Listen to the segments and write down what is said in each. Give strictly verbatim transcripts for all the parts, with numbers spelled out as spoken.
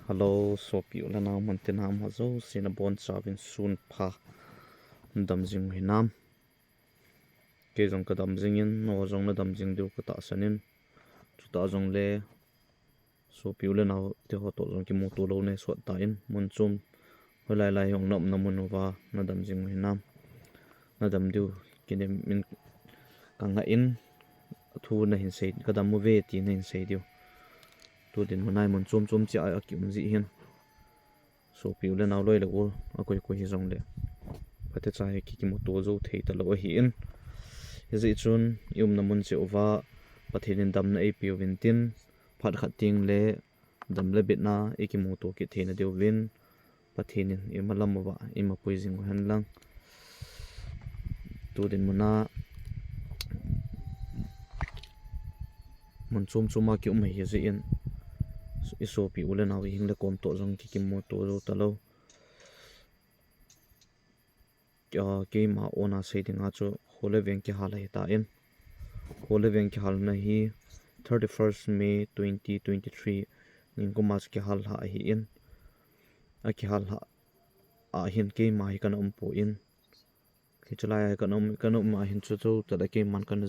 Hello, sopi u le nao, muntina um ho jouse nabonchauvin sunpha. Nadam jing u hinam? Kei jong kadam jingin, nangho jong nadam jing diu katahsan in. Chutah jongle, sopi u le nao teho toh jong kimuto lou nei sot tan, mun chom, hoilai lai hung na umna mun uva nadam jing u hinam? Nadam diu kinem in kangah in, thu nahin sei, kadam uve ti nahin sei diu. Tu dinmun a hi mun chom chom cheh a akium jeh hin, sopi u le nao loi le gol akoi koi hijongle, phatecha hi ki, kimuto jou thei talou ahin. Hijeh chun i umna mun cheh uva Pathen in damna eipeuvin tin, phat khat tengle dam le bitna i kimuto kit theina diuvin Pathen in imalam uva eimapui jing u henlang. Tu dinmun a mun chom chom a kium ahi jeh in, i sopi u le nao hing le kom toh jong ki, kimuto jou talou. Keima ona sei dinga chu kho le veng kihal ahitan, kho le veng kihalna hi thirty first May twenty twenty three nikuma chu kihal lha ahin, akihal lha ahin keima hi kana umpoi. Hiche laiya kana um, kana um ahin chu chu tale keiman kana,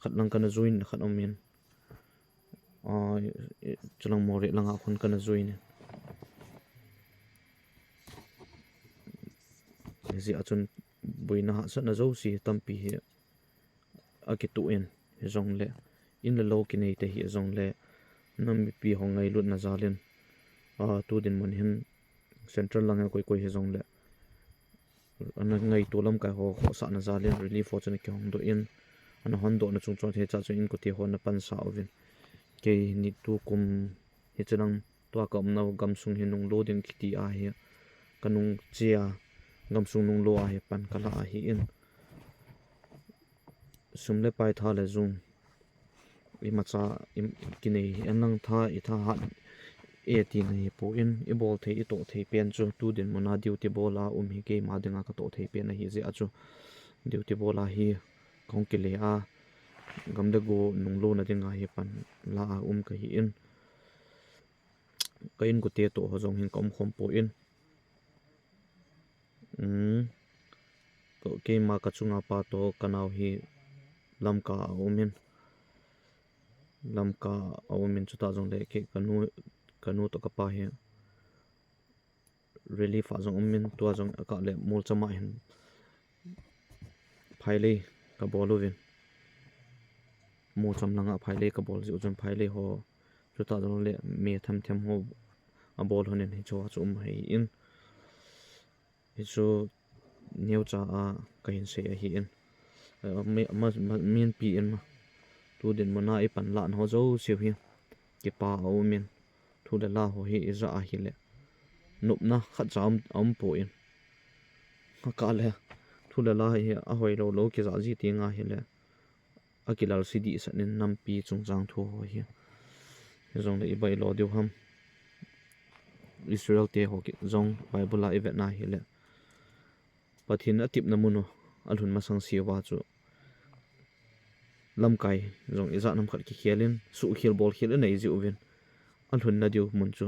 khat lang kana join khat umin, chulang Moreh langa khun kana join in, hijeh a chun boina hahsatna jouse tampi hi akitoh in, hijongle in le lou kinei te hijongle, nam mipi ho ngailutna jal in, tu dinmun hin central lang a koi koi hijongle, ana ngaito lamkai ho khohsahna jal in relief ho chu ana kihongdoh in, ana hondohna chungchon hiche a chun inkote ho ana pansa uvin, kei ni tukum hiche lang tua ka umnau gamsung hi nunglo ding kiti ahi, kanung chea, gamsung nunglo ahi pan kalah ahin, sum le pai tha le jung imacha kinei henlang, tha, itha hat e tina hipon, ibol thei, itoh thei pen chu tu dinmun a duty bol a um hi keima dinga katoh thei pen ahijeh a chu duty bol a hi kahung kile a, gam le go nunglona dinga hi pan la a um kahin, ka inkote toh ho jong hin kaumkhom poi. Keima kachunga pa toh kanao hi Lamka a umin, Lamka a umin, chutah jongle kei kanu, kanu toh kapa hi relief a jong umin, tua jong akah le Molcham a hin phailei kabol uvin, Molcham langa phailei kabol jeh u chun phailei ho, chutah jongle me themthem ho abol lhonin hichea chu um ahin, hichu neocha a kahin sei ahin, minpi in ma, tu dinmun a ipan lahna ho jouse hi kipa aumin, thu le la ho hi ijah ahile nopna khatcha aumpoi. Akah le thu le la hi ahoilou lou kijah ji teng ahile akilalse dehset in nampi chungchang thu ho hi. Hijongle ibailo diu ham, Israel te ho jong Bible a ivetna hile, Pathen atepna mun u alhun masang seuva chu lamkai jong ijat ham khat kikhel in, suhkhel bolkhel inei jeh uvin, alhunna diu mun chu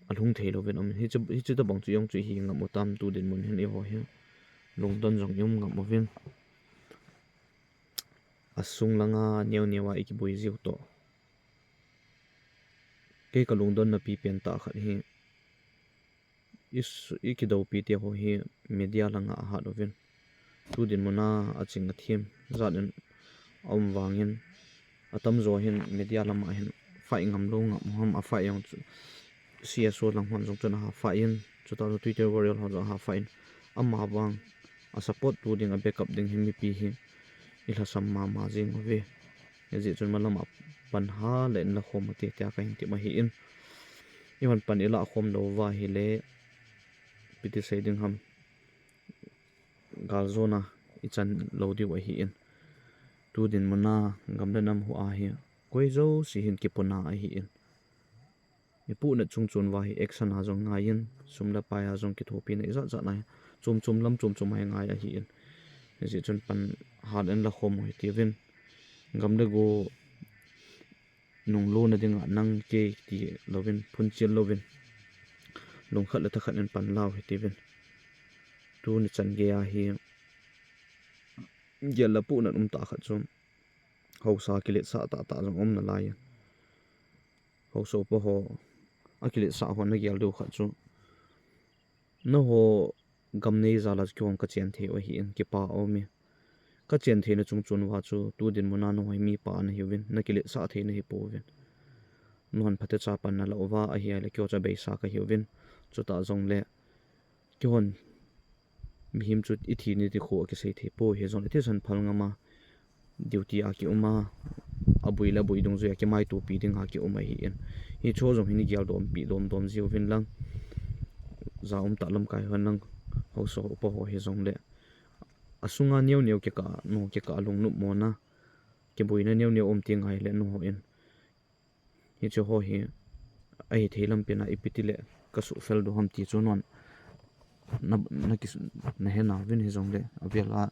alhung theilouvin aumin, hiche, hiche tobang chu jong chu ihi ngam u tam? Tu dinmun hin eiho hi lungdon jong ium ngam uvin, asung langa neo neo a ikiboi jiu toh, kei kalungdonna pipen tah khat hi, ikidoupi teho hi media langa ahat uvin, tu dinmun a aching athem jat in aum vangin, atamjo hin media lama hin fight ngamlou ngam u ham, afight jong chu C S O lang hon jong chun aha fight in, chutah chu Twitter warrior ho jong aha fight in, amavang asupport tu ding, abackup ding hi mipi hi ilhasam mama jeng uve. Hijeh chun malam a pan hale inlakhom u hite tia kahin tem ahin, ihon pan ilahkhom louva ahile, ipi ti sei ding ham, galjona ichan lou diu ahin, tu dinmun a gam le nam ho a hi koi jouse hin kipuna ahin, ipuhnat chungchon uva hi action a jong ngaiyin, sum le pai a jong kithopina ijat jat a chom chom lam chom chom a hi ngai ahin, hijeh chun pan hale inlakhom u hitiuvin, gam le go nunglona dinga nang kei ti louvin, phunchil louvin, lungkhat le thakhat in pan lau hitiuvin. Tuni chan geiya hi gel le puhna um tah khat chu, haosa kiletsah tahtah jong um nalai. Haosa upa ho, akiletsah ho nagel diu khat chu, nangho gam neija lah a kihon kachen thei u ahin, kipa aume. Kachen theina chung chun uva chu, tu dinmun a nangho hi mipa nahiuvin, nakiletsah thei nahipouvin. Nangho phatecha pan nalah uva ahile keiho chu abeisa kahiuvin. Chutah jongle, kihon mihem chu ithi ni ti khu akisei thei poi, hijongle thisan phal ngam a, duty a kium a, abul le abul dungjuia kimaitopi dinga kium ahin. Hichu jong hin geldoh pi domdom jiuvin lang. Ja um tah lamkai hon lang, haosa upa ho hijongle, asunga neo neo kikah, nangho kikah lungnop mona, kiboina neo neo um ti ngai le nangho in hiche ho hi ahithei lampi na ipi tile kasuhfel diu ham ti chu nangho na, na ki, nahe nauvin hijongle, avel a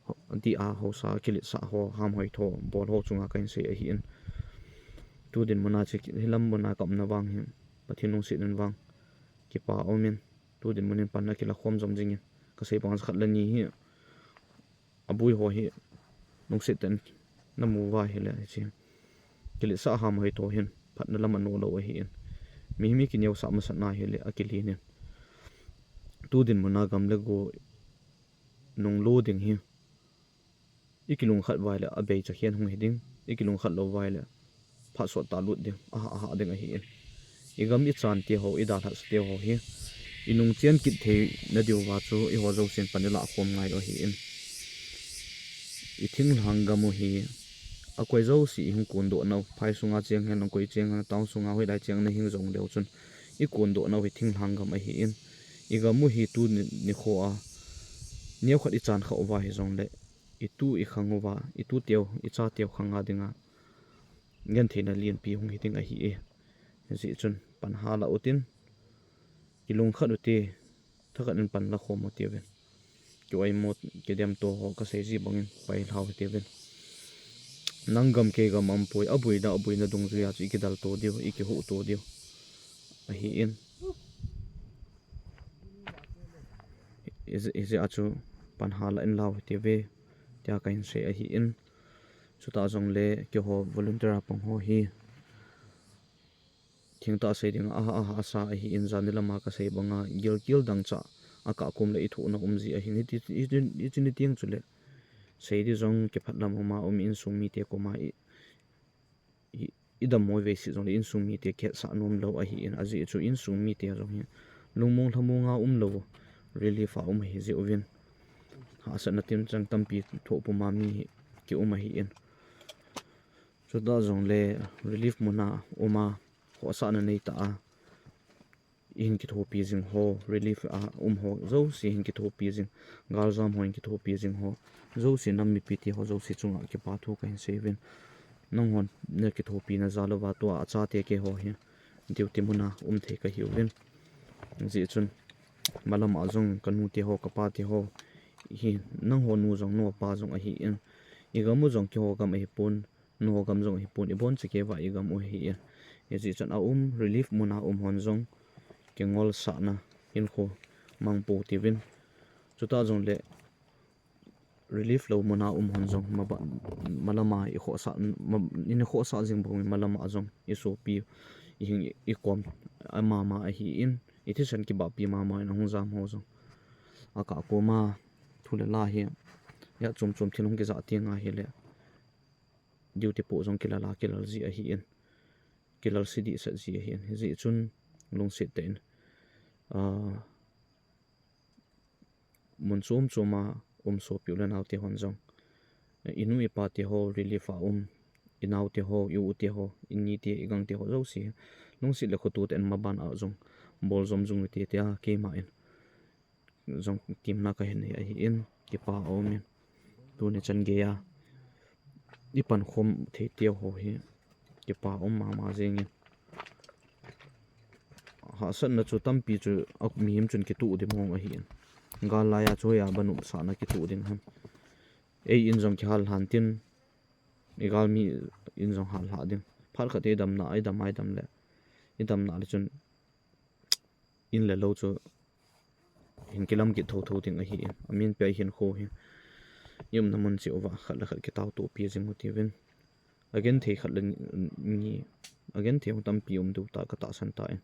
ho, dia haosa kiletsah ho, hamhoi tho bol ho chunga kahin sei ahin. Tu dinmun a chu hilam mun a kaumna vang hi, Pathen lungset in vang kipa aumin, tu dinmun in pan akilakhom jom jingin, kasei bang khat le ni hi, abul ho hi lungset tah in namu uva ahile, hiche kiletsah hamhoi tho hin phatna lam anom lou ahin. Mihem hi kineosah masat na ahile akilen in. Tu dinmun a gam le go nunglo ding hi, ikilungkhat uva ahile abeicha khen hung hiding, ikilungkhat lou uva ahile phat sot tah lut ding, aha, aha ding ahin. Igam ichan teho, idalhah sa teho hi, inung chen kit theina diuva chu eiho jousen pan ilah khom ngai u ahin. Ithinglhang gam u hi, akoi jouse ihung kondoh nau, phai sunga cheng hen, akoi cheng hen, town sunga hoilai cheng nahing jongleu chun, ikondoh nau hi thinglhang gam ahin. Igam u hi tuni, nikho a neokhat ichan khah uva hijongle, itu ikhang uva, itu teu, ichateu khanga dinga gentheina lenpi hung hiding ahi e. Hijeh chun pan halah utin, kilungkhat ute, thakhat in pan lakhom ute uvin. Ki-oimo, kidemto ho kasei ji bangin pailhau hite uvin. Nang gam kei gam aumpoi, aboina, aboina dungjuia chu ikidalto diu, ikihuhto diu ahin. Hijeh, hijeh a chu pan halah in lau hite uve, tia kahin sei ahin. Chutah jongle keiho volunteer a pang ho hi thengtah sei dinga, aha, aha, asa ahin, jani lama kasei banga gilkel dangchah a kah kom le ithohna um ji ahin, hiti, hiti, hiti ni teng chule sei di jong kiphat lam uma um, insung mite koma i, i, idammo vei se jongle insung mite kihetsah nom lou ahin, ajeh chu insung mite jong hi lungmong lhamonga um lou, relief a um ahi jeh uvin, hahsatna timchang tampi thoh puma mi hi kium ahin. Chutah jongle relief muna uma, khohsahna neitah a ihin kithopi jing ho, relief a um ho jouse hin kithopi jing, galjam ho hin kithopi jing ho jouse, nam mipite ho jouse chunga kipa thu kahin sei uvin. Nanghon nakithopina jal uva tua achate keiho hi duty muna um thei kahi uvin. Hijeh chun malam a jong kanute ho, kapate ho hi, nangho nu jong, nu pa jong ahin, igam u jong keiho gam ahipon, nangho gam jong ahipon, ibonchauva igam u ahin. Hijeh chun aum, relief muna um hon jong kingolsahna hinkho mangpo tiuvin. Chutah jongle relief lou muna um hon jong maba, malama ikhohsah, ma, ina khohsah jing bangin malama jong isopi, ihing, ikom, amama ahin, ithisan kibahpi mama in ahung jam ho jong akah koma thu le la hi ijat chom chom thil hung kijah teng ahile duty poh jong kilal a kilal ji ahin, kilal se dehset ji ahin. Hijeh chun lungset tah in, ah, mun chom choma um sopi u le naote hon jong, inu ipa te ho relief a um, inaote ho, i-u te ho, inite, igangte ho jouse lungset le khoto tah in maban a jong bol jom jing ute tia keiman jong temna kahin nei ahin, kipa aumin. Tuni chan geiya ipankhom thei teu ho hi kipa aum mama jengin. Hahsatna chu tampi chu a, mihem chun kituh ding mong ahin. Gal laiya chu hoiya ban nopsahna kituh ding ham. Ei in jong kihallhan tin, igalmi in jong hallhah ding. Phat khat i damna, i dam, i dam le, i damna le chun in le lou chu hin kilam kit thotho ding ahi in. Amin pia hin kho hi i umna mun cheh uva khat le khat kitao topi jing u tivin. Agenthei khat le ni, agenthei hung tampi um diu ta ka tahsan ta in.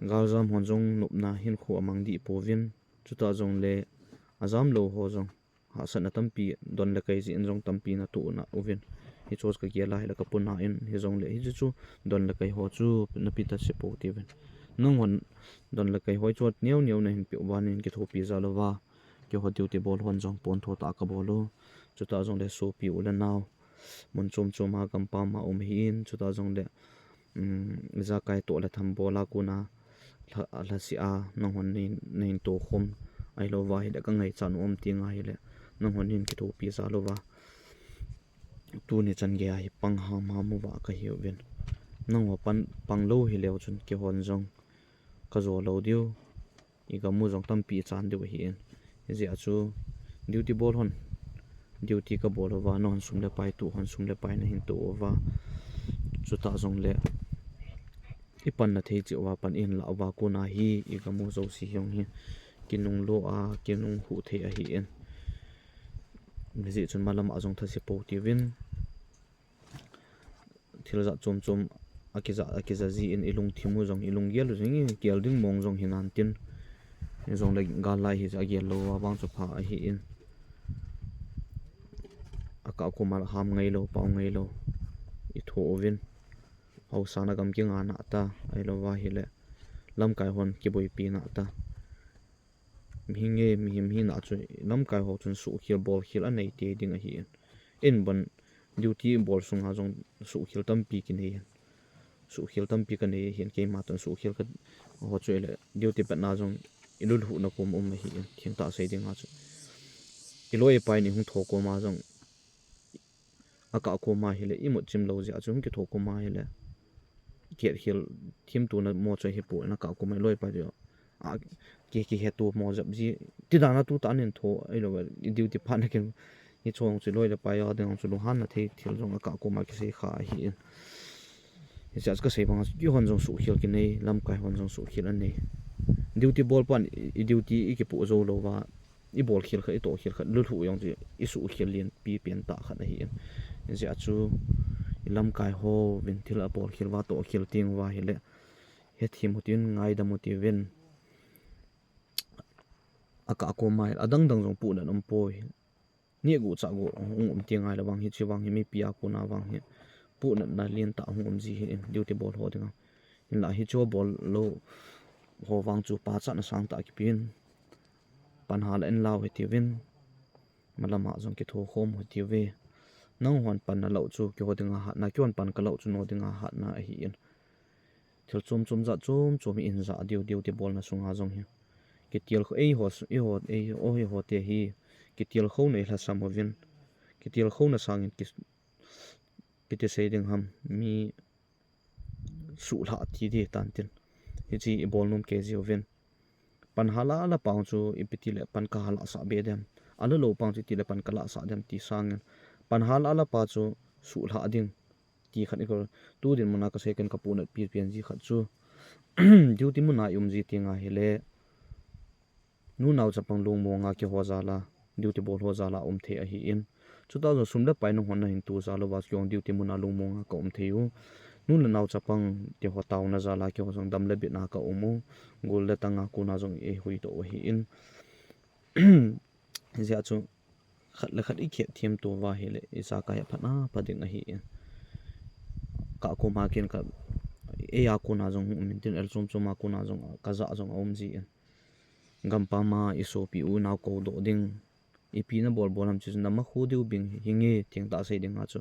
Galjam hon jong nopna hin kho amang dih pouvin. Chuta jong le ajam lou ho jong hahsatna tampi, don le kai jeh in jong tampi na toh na uvin. Hichu ka gel a hile ka puna in, hijongle hichu chu don le kai ho chu na pi ta se pou tivin. Nanghon don le kai ho chu neo neo na hin pe uva, na hin kithopi jal uva. Keiho duty bol hon jong pon tho tah ka bol u. Chuta jong le sopi u le nao, mun chom chom a gampam a um ahin, chuta jong le, um, ijakai toh le tham bol a kona lha, lhase a nanghon na hin, na hin tokhom, ahilou va hile ka ngaichat u um teng ahile nanghon na hin kithopi jal uva. Tuni chan gei a hi pang ham ham uva ka hiuvin. Nangho pan, pang lou hileu chun keihon jong ka jo lou diu. I gam u jong tampi i chan diu ahi in. Hijeh a chu duty bol hon, duty ka bol uva, nahon sum le pai, tuhon sum le pai na hin toh uva. Chuta jong le i panna thei cheh uva pan i hin lah uva kona hi i gam u jouse hi jong hi kinung lo a, kinung huh thei ahi in. Hijeh chun malam a jong thase pou tivin. Thil jat chom chom a kija, a kija ji in i lungthim u jong, i lunggel u jong, i gel ding mong jong hi nan tin. Hijongle gal lai hi jeh a gel lou a vang chu pha ahi in. A kah koma ham ngai lou, pao ngai lou i tho uvin. Haosa na gam kinga na ta, ahilou va hile lamkai hon kiboipi na ta. Mihem nge, mihem hina chu lamkai ho chun suhkhel bolkhel anei tei ding ahi in. Eiban duty bol sunga jong suhkhel tampi kinei in. Suhkhel tampi kanei ahin, keima toh suhkhel ka ho chu ile duty patna jong i lulhuhna kom um ahi in. Thengtah sei dinga chu i loi i pai ni hung tho koma jong a kah koma hile, i mut chim lou jeh a chu hung kitho koma hile, kihet khel thim tuna mo chu hi po in, a kah koma i loi pai diu. A ki, kihet tu mo jep ji, ti dan a tu ta nin tho, ahilou, i duty phat na kin, hichu chu loi le pai a ding chu lunghan na thei thil jong a kah koma kisei kha ahi in. Hijeh a chu ka sei bang a chu, keihon jong suhkhel kinei, lamkai hon jong suhkhel anei. Duty bol pan i, i duty i kipoh jou lou va, i bolkhel khat, i tohkhel khat, lulhuh jong chu i suhkhel lienpi pen tah khat ahi in. Hijeh a chu i lamkai ho vin thil a bolkhel uva, tohkhel teng uva hile, hethem u tin, ngaidam u tivin. A kah koma hile, adang dang jong puhnat um poi. Neh gu chah gu hung um teng ahile vang hi, hiche vang hi mipi a kona vang hi puhnatna lentah hung um ji ahi in, duty bol ho dinga. Hinlah hichu bol lou ho vang chu pachatna sangtah kipe in, pan hal a in lau hitiuvin, malam a jong kitho khom u hitiuve. Nanghon pan nalou chu keiho dinga hatna, keihon pan kalou chu nangho dinga hatna ahi in. Thil chom chom jat chom chom i hin ja diu, duty bolna sunga jong hi. Kitilkhou, eiho, eiho, eiho, eiho te hi kitilkhouna i lhasam uvin. Kitilkhouna sangin ki, ipi ti sei ding ham, mi suhlhah ti di tan tin. Hiche i bol nom kei jiuvin. Pan hal a la pang chu ipi ti le pan ka halhah sah be dem. A la lou pang chu iti le pan ka lahsah dem ti sangin. Pan hal a la pa chu suhlhah ding ti khat i kol. Tu dinmun a ka sei ken ka puhnat pi pen ji khat chu, duty mun a i um ji teng ahile, nunao chapang lungmong a keiho jal a, duty bol ho jal a um thei ahi in. Chuta jong sum le pai nanghon na hin tu jal uva, keihon duty mun a lungmong a ka um thei u. Nu le nao chapang keiho taona jal a keiho jong dam le bitna ka um u. Gol le tang a kona jong i hui toh u ahi in. Hijeh a chu khat le khat i khet them to uva ahile, ijakai a phat na pha ding ahi in. Ka koma ken ka, ei a kona jong hung um in tin, el chom chom a kona jong, ka ja jong a um ji in. Gampam a i sopi u nao kou doh ding. Ipi na bol bol ham chu na makhu diu bing hi nge, thengtah sei ding a chu.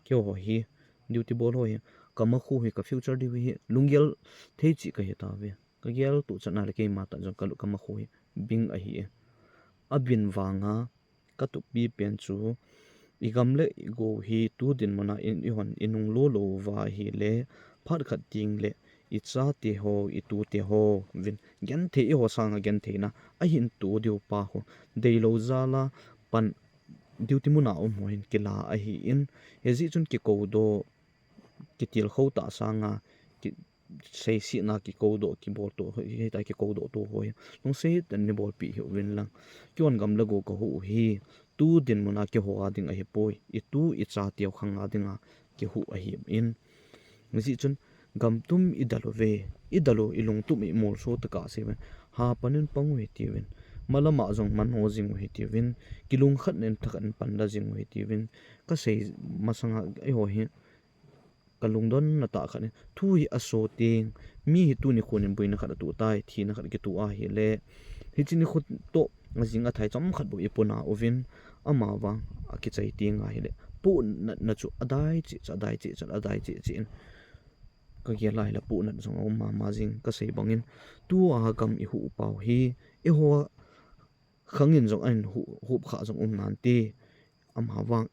Keiho hi duty bol ho hi, ka makhu hi, ka future diu hi lunggel thei cheh ka hi tauve. Ka gel tu chan a le keima tah jong ka lu, ka makhu hi bing ahi e. A bin vang a ka tup pi pen chu, i gam le i go hi tu dinmun a in i hon i nung lo lo uva ahile, phat khat teng le i chate ho, i tute ho vin genthei, eiho sang a genthei na a hin tu diu pa ho, deilou jal a pan duty mun a um ho hin kila ahi in, hijeh chun kikou doh, kitilkhou tah sanga, ki, seisetna kikou doh, kibol to, hitia kikou doh to ho hi lungset tah in nei bolpeh hih uvin lang. Keiman gam le go kahuh u hi, tu dinmun a keiho a ding ahipoi, itu icha teu khang a dinga kihuh ahin. Hijeh chun gam tum idel uve, idel u, ilung tum u, imolso tah a sei uvin, hapan in pang u hitiuvin, malam a jong manho jing u hitiuvin, kilungkhat in thakhat in panla jing u hitiuvin, kasei masanga eiho hi kalungdonna tah khat in, thu hi aso teng, mi hi tuni khun in boina khat atoh tai, thina khat kitoh ahile, hiche nikho toh ajing athai chomkhat bou ipuna uvin, amavang akichai teng ahile, pohnatna chu adai cheh cheh, adai cheh cheh, adai cheh cheh in, kagel a ahile pohnat jong aum mama jing, kasei bangin, tua gam ihuh u pau hi, eiho khang in jong ahin hup, hup kha jong um nante, amavang,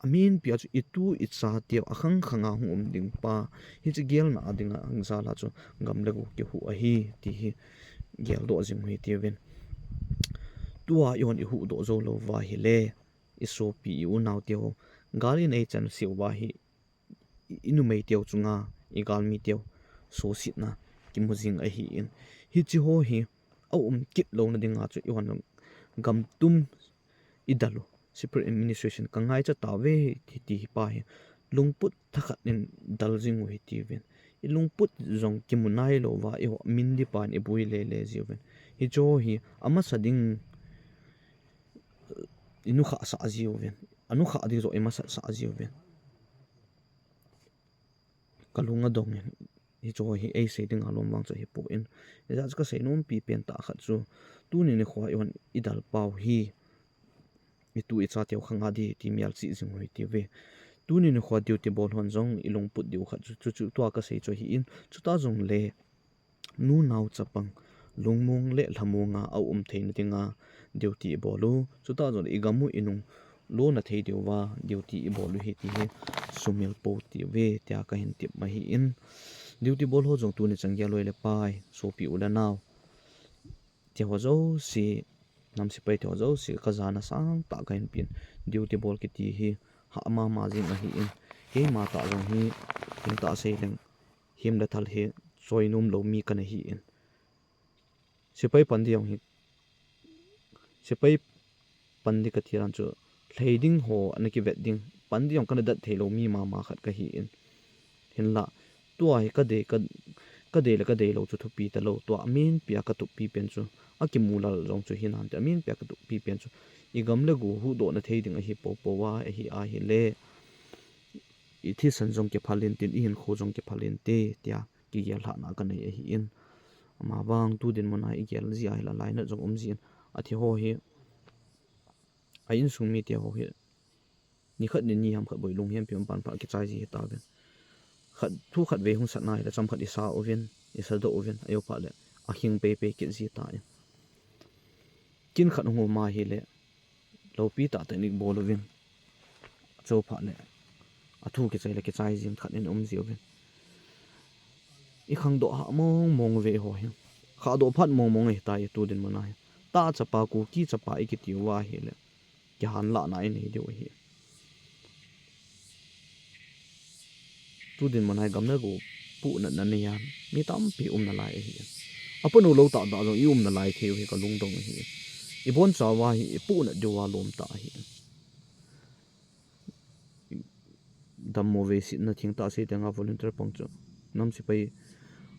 aminpia chu itu icha teu akhang khanga hung um ding pa, hiche gelna a dinga hung jal a chu gam le go kihuh ahi, ti hi geldoh jing u hitiuvin. Tua eiho in ihuhdoh jou lou uva ahile, isopi, iunau teu, gal in eichan seh uva hi, i, inumei teu chunga, igalmi teu, sosetna kimu jing ahin. Hiche ho hi aum kit louna dinga chu eiho in gam tum idel u, separate administration kangaicha tauve, ti, ti hi pa hi lungput thakhat in del jing u hitiuvin. Ilungput jong kimu nailou uva, eiho min di pan ibui lele jiuvin. Hiche ho hi amasa ding, inukhah sah jiuvin, anukhah ding joh imasat sah jiuvin. Kalung adong in, hiche ho hi eisei dinga lom vang chu ahipon, hijeh a chu kasei nompi pen tah khat chu, tuni nikho a eiho in idel pau hi, itu icha teu khanga di ti melchih jing u hitiuve. Tuni nikho a duty bol hon jong ilungput diu khat chu, chu, chu tua kasei chu ahin, chutah jongle nunao chapang lungmong le lhamong a aum theina dinga duty ibol u, chutah jongle igam u inung lona thei diuva duty ibol u hi ti hi sumil pou tiuve, tia kahin tep ahin. Duty bol ho jong tuni chan gel loi le pai, sopi u le nao, teho jouse, nam sepai teho jouse kajana sangtah kahin pen, duty bol kiti hi hah mama jing ahin, keima tah jong hi, thengtah sei leng, hem le thal hi choi nom lou mi kana hin. Sepai pan di jong hi, sepai pan di kati dan chu, lhei ding ho ana kivet ding, pan di jong kana det thei lou mi mama khat kahin. Hinla, tua hi kadei, ka, kadei le kadei lou chu thupi talou, tua aminpia katup pi pen chu, akimu lal jong chu hinante, aminpia katup pi pen chu, igam le go huhdohna thei ding ahi poupou a, ahi ahile, ithisan jong kiphal inte, ihinkho jong kiphal inte, tia kigel lhahna kanei ahin. Amavang tu dinmun a igel jeh a hile lainat jong um jin, athi ho hi, a insung mite ho hi, nikhat ni ni ham khat bou lunghempi um pan phat kichai ji hitauvin. Khat, thu khatvei hung satna hile chomkhat isa uvin, isadoh uvin, ajo phat le akhing peipei kit ji tan. Kin khat hung um ahile, loupi tahtah in ibol uvin, ajo phat le athu kichai le kichai jing khat in um jiuvin. Ikhangdoh hah mong mong uve eiho hi. Khahdoh phat mong mong ahitai tu dinmun a hi. Tah chapa, Kuki chapa ikiti uva ahile, kihanlahna inei diu ahi. Tu dinmun a hi gam le go puhnatna nei a mi tampi um nalai ahi. Apanulou tahtah jong i um nalai thei u hi kalungdong ahi. Ibonchauva hi ipuhnat diuva lom tah ahi. Dammo veisetna thengtah sei tenga volunteer pang chu, nam sepai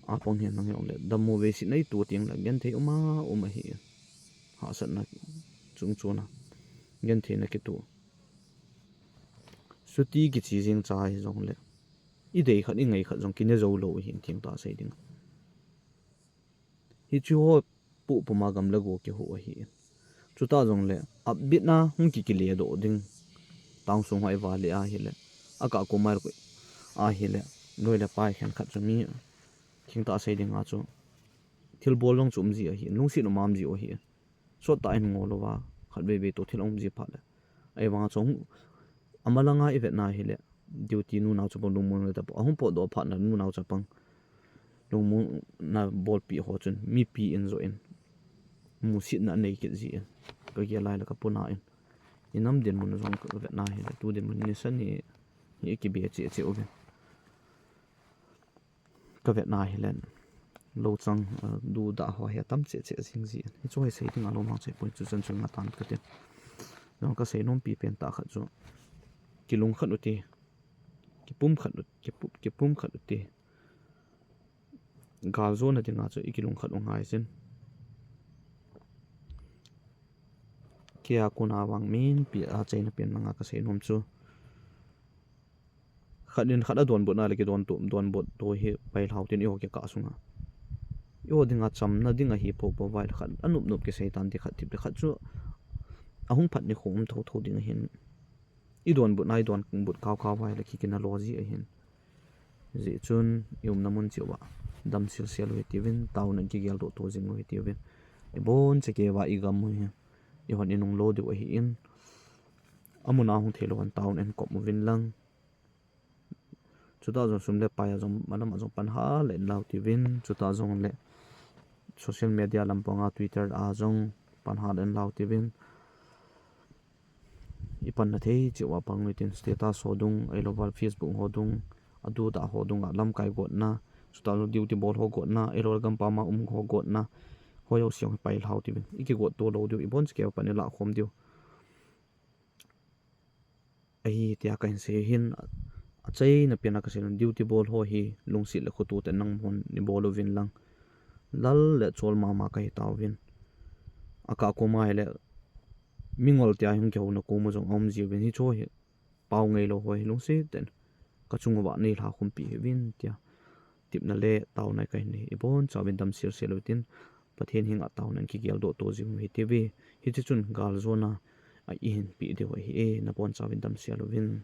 a pang hihen lang hijongle, dammo veisetna ito tengle genthei uma um ahi. Hahsatna chungchona gentheina kito. Chuti kiche jeng cha hijongle, idei khat ingai khat jong kine joulou ahin thengtah sei ding. Hicheho puh puma gam le go kihuh ahi. Chutah jongle, upbeat na hung kikile doh ding. Town sung ho iva le ahile, akah koma ahile, loi le pai khenkhat chu mi, thengtah sei dinga chu, thilbol jong chu umji ahi, lungset um umji ahi. Sottah in ngol louva, khatvei vei toh thil aumji phat le, ahivanga chu, amalanga ivetna hile, duty nunao chapang lungmonna tapou, ahung potdoh phatna nunao chapang lungmonna bolpeh ho chun mipi in joh in, musetna anei kit jin, kagel lai le kapuna in, inam dinmun jong kavetna hile, tu dinmun nisan hi, hi kibe cheh cheh uvin. kavetna hilen, louchang, eh, dudah ho hi atam cheh cheh jing jin. Hichu hi sei dinga lom hang cheh poi, chuchan chun ngatan katin. Jong kasei nompi pen tah khat chu, kilungkhat ute, kipumkhat u, kipu-, kipumkhat ute. Galjona dinga chu ikilungkhat u ngai jin. Keia kona vang minpi a achaina pen langa kasei nom chu, khat in khat adonbutna le kidonto, donbut to hi pailhau tin eiho kikah sunga, eiho dinga chamna ding ahi popo vaile khat anop nop kisei tan ti khat, tip le khat chu ahung phat nikho um thotho ding ahin, idonbutna idonbut kaokao vaile kikinah lo ji ahin. Hijeh chun iumna mun cheh uva damselsel u hitiuvin, taona in kigeldoh to jing u hitiuvin, ibonchauva igam u hi eihon inunglo diu ahin, amun a hung theilou hon taona in kop uvin lang. Chutah jong sum le pai a jong, alam a jong pan hah le inlau tiuvin, chutah jongle social media lampanga Twitter a jong pan hah le inlau tiuvin. Ipanna thei cheh uva pang utin, status ho dung, ahilouva Facebook ho dung, adudah ho dunga lamkai gotna, chutah jong duty bol ho gotna, ahiloule gampam a um ho gotna, ho jouse jong hi pailhau tiuvin. Ikigot to lou diu, ibonchauva pan ilahkhom diu ahi tia kahin sei hin, achaina pena kasei nom, duty bol ho hi lungset le khoto tah in nanghon neibol uvin lang. Lal le chol mama kahitauvin, akah koma hile mingol tia hung kihouna koma jong aum jiuvin, hicheho hi pao ngailou ho hi lungset tah in kachung uva neilhakhumpeh hih uvin tia tepna le taona kahin nei, ibonchauvin damselsel utin, Pathen henga taona in kigeldoh to jing u hitiuve. Hiche chun galjona a ihin peh diu ahi e, nabonchauvin damsel uvin.